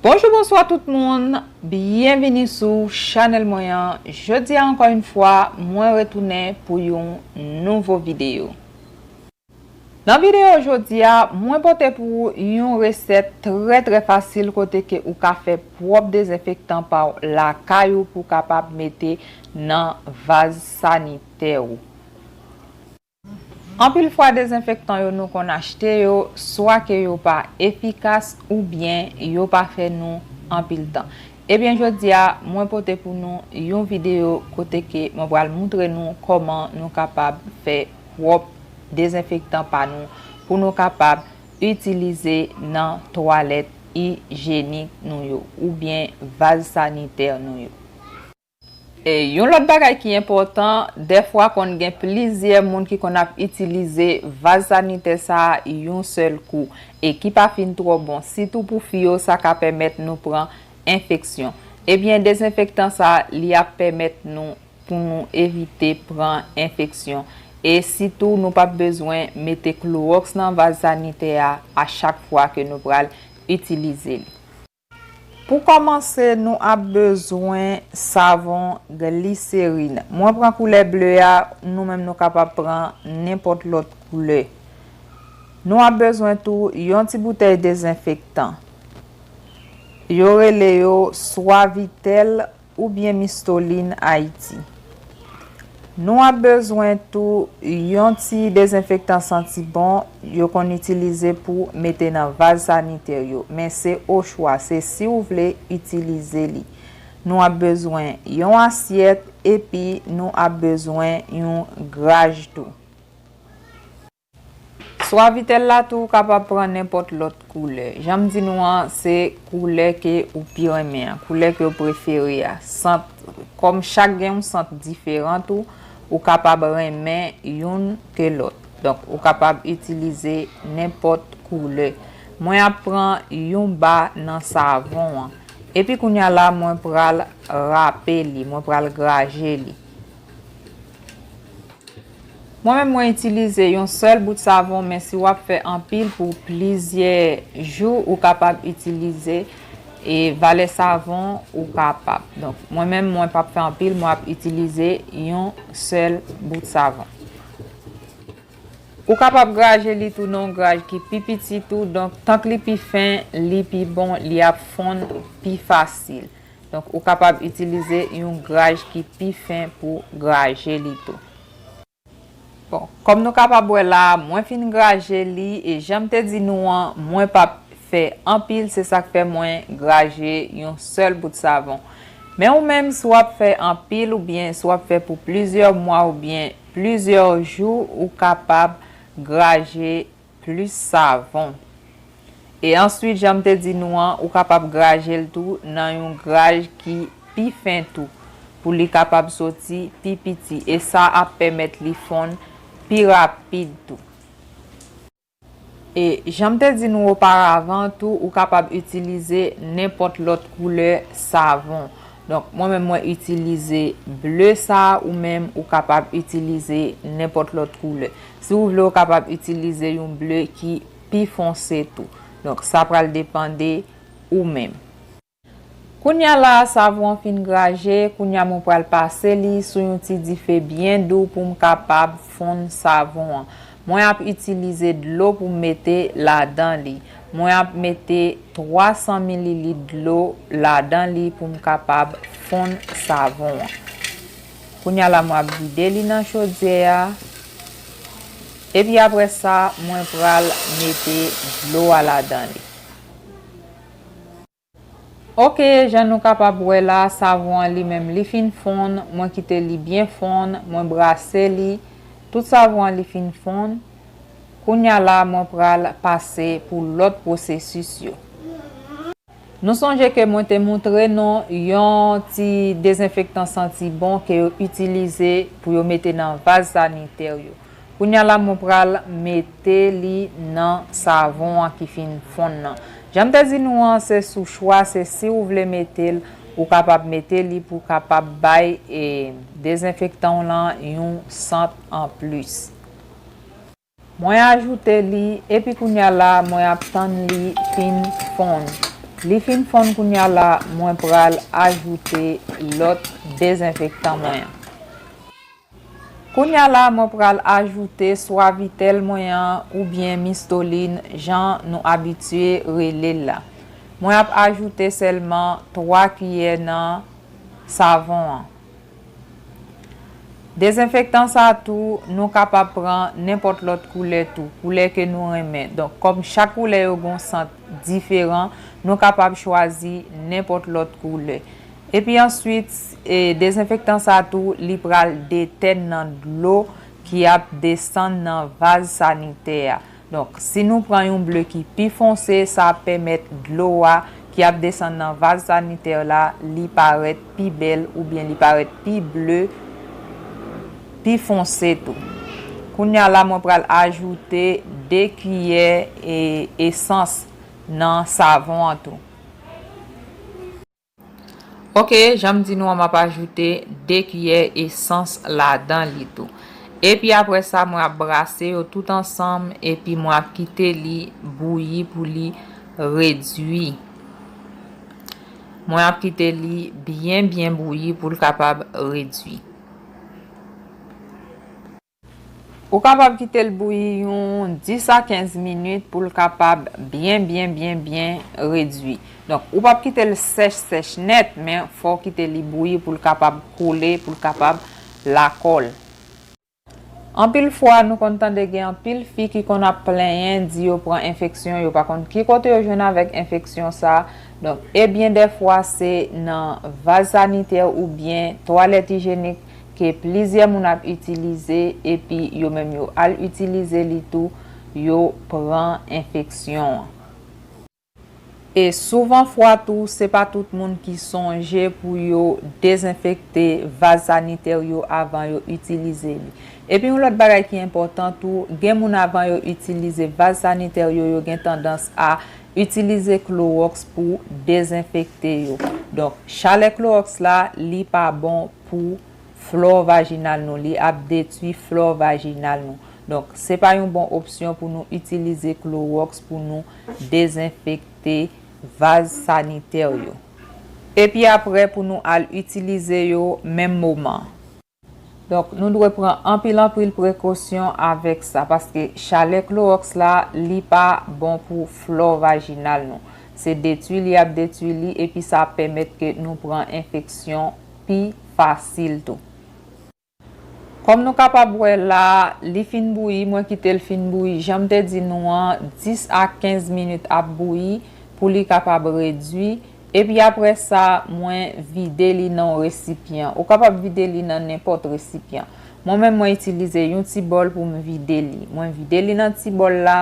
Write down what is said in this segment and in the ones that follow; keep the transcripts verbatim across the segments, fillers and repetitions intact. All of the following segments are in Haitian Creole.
Bonjou, bonswa tout moun, byenvini sou chanèl mwen an. Jodi a, ankò yon fwa, mwen retounen pou yon nouvo videyo. Nan videyo jodi a, mwen pote pou ou yon resèt trè, trè fasil kote ke ou ka fè pwòp dezenfektan pa w lakay ou pou w kapab mete nan vaz sanitè ou. Anpil fwa, dezenfektan yo nou konn achte yo, swa ke yo pa efikas oubyen yo pa fè nou anpil tan. Ebyen, jodi a, mwen pote pou nou yon videyo kote ke mwen pral moutre nou kòman nou kapab fè pwòp dezenfektan pa nou pou nou kapab itilize nan twalèt ijyenik nou yo oubyen vaz sanitè nou yo. E yon lòt bagay ki enpòtan, dèfwa konn gen plizyè moun ki konn ap itilize vaz sanitè sa a yon sèl kou e ki pa fin twò bon, sitou pou fi yo, sa ka pèmèt nou pran enfeksyon. Ebyen, dezenfektan sa a, li ap pèmèt nou pou nou evite pran enfeksyon. E sitou, nou p ap bezwen mete klowòks nan vaz sanitè a a chak fwa ke nou pral itilize li. Pou kòmanse, nou ap bezwen savon gliserin. Mwen pran koulè ble a, nou menm nou kapab pran nenpòt lòt koulè. Nou ap bezwen tou yon ti boutèy dezenfektan. Yo rele yo Suavitel oubyen Mistolin Ayiti. Nou ap bezwen tou yon ti dezenfektan santi bon, yo konn itilize pou mete nan vaz sanitè yo, men se ochwa, se si ou vle itilize li. Nou ap bezwen yon asyèt epi nou ap bezwen yon graj tou. Suavitel la tou, ou kapab pran nenpòt lòt koulè. Jan m di nou an, se koulè ke ou pi renmen an, koulè ke ou prefere a. Sant, kòm chak gen yon sant diferan tou, ou kapab renmen youn ke lòt. Donk, ou kapab itilize nenpòt koulè. Mwen ap pran yon ba nan savon an. Epi kounye a la, mwen pral rape li, mwen pral graje li. Mwen menm, mwen itilize yon sèl bout savon, men si w ap fè anpil pou plizyè jou, ou kapab itilize, e, valè savon ou kapab. Donk, mwen menm, mwen p ap fè anpil, mwen ap itilize yon sèl bout savon. Ou kapab graje li tou nan yon graj ki pi piti tou, donk, tank li pi fen, li pi bon, li ap fonn pi fasil. Donk, ou kapab itilize yon graj ki pi fen pou graje li tou. Bon, kòm nou kapab wè la, mwen fin graje li, e jan m te di nou an, mwen p ap fè anpil, se sa k fè mwen graje yon sèl bout savon. Men ou menm, si w ap fè anpil oubyen si w ap fè pou plizyè mwa oubyen plizyè jou, ou kapab graje plis savon. E answit, jan m te di nou an, ou kapab graje l tou nan yon graj ki pi fen tou, pou li kapab soti pi piti, e sa ap pèmèt li fonn pi rapid tou. E jan m te di nou oparavan tou, ou kapab itilize nenpòt lòt koulè savon. Donk, mwen menm, mwen itilize ble sa a, ou menm, ou kapab itilize nenpòt lòt koulè. Si w vle, ou kapab itilize yon ble ki pi fonse tou. Donk, sa pral depann de ou menm. Kounye a la, savon an fin graje, kounye a mwen pral pase li sou yon ti dife byen dou pou m kapab fonn savon an. Mwen ap itilize dlo pou m mete ladan li. Mwen ap mete twa san mililit dlo ladan li pou m kapab fonn savon an. Kounye a la, mwen ap vide li nan chodyè a. Epi apre sa, mwen pral mete dlo a ladan li. Oke, jan nou kapab wè la, savon an li menm li fin fonn, mwen kite li byen fonn, mwen brase li, tout savon an li fin fonn. Kounye a la, mwen pral pase pou lòt pwosesis yo. Nou sonje ke mwen te moutre nou yon ti dezenfektan santi bon ke yo itilize pou yo mete nan vaz sanitè yo. Kounye a la, mwen pral mete li nan savon an ki fin fonn nan. Jan m te di nou an, se sou chwa, se si ou vle mete l, ou kapab mete li pou kapab bay, e, dezenfektan w lan yon sant anplis. Mwen ajoute li, epi kounye a la, mwen ap tann li fin fonn. Li fin fonn kounye a la, mwen pral ajoute lòt dezenfektan mwen an. Kounye a la, mwen pral ajoute Suavitel mwen an oubyen Mistolin, jan nou abitye rele l la. Mwen ap ajoute sèlman twa kiyè nan savon an. Dezenfektan sa tou, nou kapab pran nenpòt lòt koulè tou, koulè ke nou renmen. Donk, kòm chak koulè yo gon sant diferan, nou kapab chwazi nenpòt lòt koulè. Epi answit, e, dezenfektan sa tou, li pral detèn nan dlo ki ap desann nan vaz sanitè a. Donk, si nou pran yon ble ki pi fonse, sa ap pèmèt dlo a ki ap desann nan vaz sanitè la, li parèt pi bèl oubyen li parèt pi ble, pi fonse tou. Kounye a la, mwen pral ajoute de kiyè e esans nan savon an tou. Ok, jan m di nou an, m ap ajoute de kiyè esans ladan li tou. Epi apre sa, mwen ap brase yo tout ansanm, epi mwen ap kite li bouyi pou li redwi. Mwen ap kite li byen, byen bouyi pou l kapab redwi. Ou kapab kite l bouyi yon dis a kenz minit pou l kapab byen, byen, byen, byen redwi. Donk, ou p ap kite l sèch, sèch nèt, men fò w kite li bouyi pou l kapab kole, pou l kapab lakòl. Anpil fwa, nou konn tande gen anpil fi ki konn ap plenyen, di yo pran enfeksyon, yo pa konn ki kote yo jwenn avèk enfeksyon sa. Donk, ebyen, dèfwa, se nan vaz sanitè oubyen twalèt ijenik ke plizyè moun ap itilize, epi yo menm yo al itilize li tou, yo pran enfeksyon an. E souvan fwa tou, se pa tout moun ki sonje pou yo dezenfekte vaz sanitè yo avan yo itilize li. Epi yon lòt bagay ki enpòtan tou, gen moun avan yo itilize vaz sanitè yo, yo gen tandans a itilize klowòks pou dezenfekte yo. Donk, chalè klowòks la, li pa bon pou flò vajinal nou, li ap detwi flò vajinal nou. Donk, se pa yon bon opsyon pou nou itilize klowòks pou nou dezenfekte vaz sanitè yo. Epi apre, pou nou al itilize yo menm moman. Donk, nou dwe pran anpil, anpil prekosyon avèk sa, paske chalè klowòks la, li pa bon pou flò vajinal nou. Se detwi li ap detwi li, epi sa ap pèmèt ke nou pran enfeksyon pi fasil tou. Kòm nou kapab wè la, li fin bouyi, mwen kite l fin bouyi. Jan m te di nou an, dis a kenz minit ap bouyi pou li kapab redwi. Epi apre sa, mwen vide li nan yon resipyan. Ou kapab vide li nan nenpòt resipyan. Mwen menm, mwen itilize yon ti bòl pou m vide li. Mwen vide li nan ti bòl la.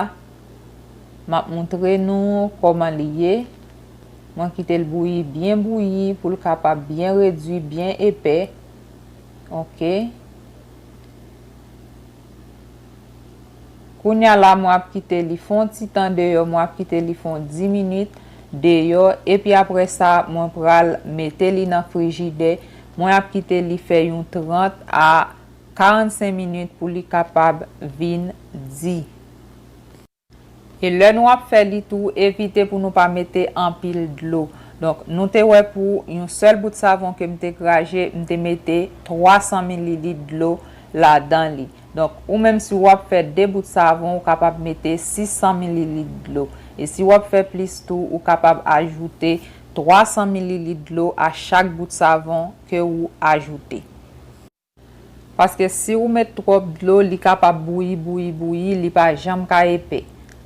M ap montre nou kòman li ye. Mwen kite l bouyi, byen bouyi, pou l kapab byen redwi, byen epè. Ok. Kounye a la, mwen ap kite li fè yon ti tan deyò, mwen ap kite li fè yon dis minit deyò, epi apre sa, mwen pral mete li nan frijidè. Mwen ap kite li fè yon trant a karannsenk minit pou li kapab vin di. E lè nou ap fè li tou, evite pou nou pa mete anpil dlo. Donk, nou te wè pou yon sèl bout savon ke m te kraje, m te mete twa san mililit dlo ladan li. Donk, ou menm si w ap fè de bout savon, ou kapab mete sis san mililit dlo. E si w ap fè plis tou, ou kapab ajoute twa san mililit dlo a chak bout savon ke ou ajoute. Paske si ou met twòp dlo, li kapab bouyi, bouyi, bouyi, li pa janm ka epè.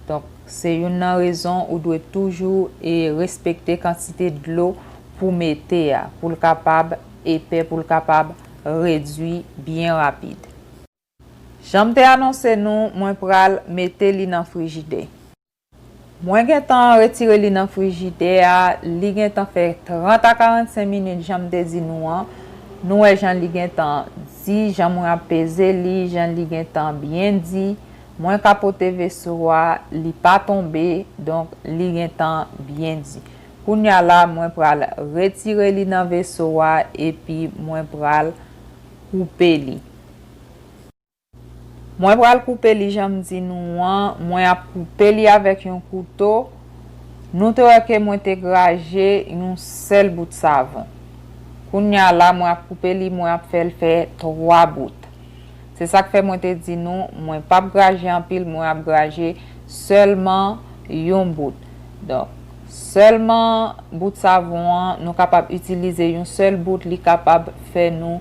Donk, se youn nan rezon ou dwe toujou e respekte kantite dlo pou mete a, pou l kapab epè, pou l kapab redwi byen rapid. Jan m te anonse nou, mwen pral mete li nan frijidè. Mwen gentan retire li nan frijidè a, li gentan fè trant a karannsenk minit, jan m te di nou an. Nou wè jan li gentan di, jan mwen ap peze li, jan li gentan byen di. Mwen kapote veso a, li pa tonbe, donk li gentan byen di. Kounye a la, mwen pral retire li nan veso a, epi mwen pral koupe li. Mwen pral koupe li jan m di nou an, mwen ap koupe li avèk yon kouto. Nou te wè ke mwen te graje yon sèl bout savon. Kounye a la, mwen ap koupe li, mwen ap fè l fè twa bout. Se sa k fè mwen te di nou, mwen p ap graje anpil, mwen ap graje sèlman yon bout. Donk, sèlman bout savon an, nou kapab itilize yon sèl bout, li kapab fè nou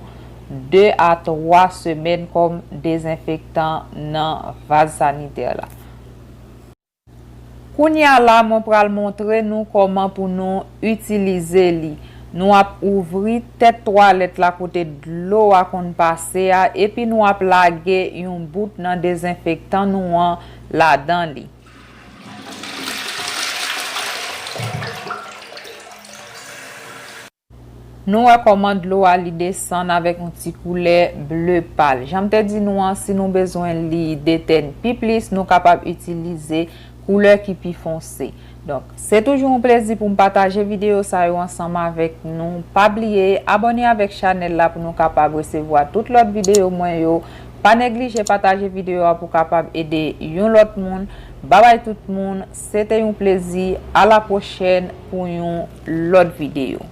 de a twa semèn kòm dezenfektan nan vaz sanitè la. Kounye a la, mwen pral montre nou kòman pou nou itilize li. Nou ap ouvri tèt twalèt la kote dlo a konn pase a, epi nou ap lage yon bout nan dezenfektan nou an ladan li. Nou wè kòman dlo a li desann avèk yon ti koulè ble pal. Jan m te di nou an, si nou bezwen li detèn pi plis, nou kapab itilize koulè ki pi fonse. Donk, se toujou yon plezi pou m pataje videyo sa yo ansanm avèk nou. Pa bliye abòne avèk chanèl la pou nou kapab resevwa tout lòt videyo mwen yo. Pa neglije pataje videyo a pou kapab ede yon lòt moun. Babay tout moun, se te yon plezi. A la pwochèn pou yon lòt videyo.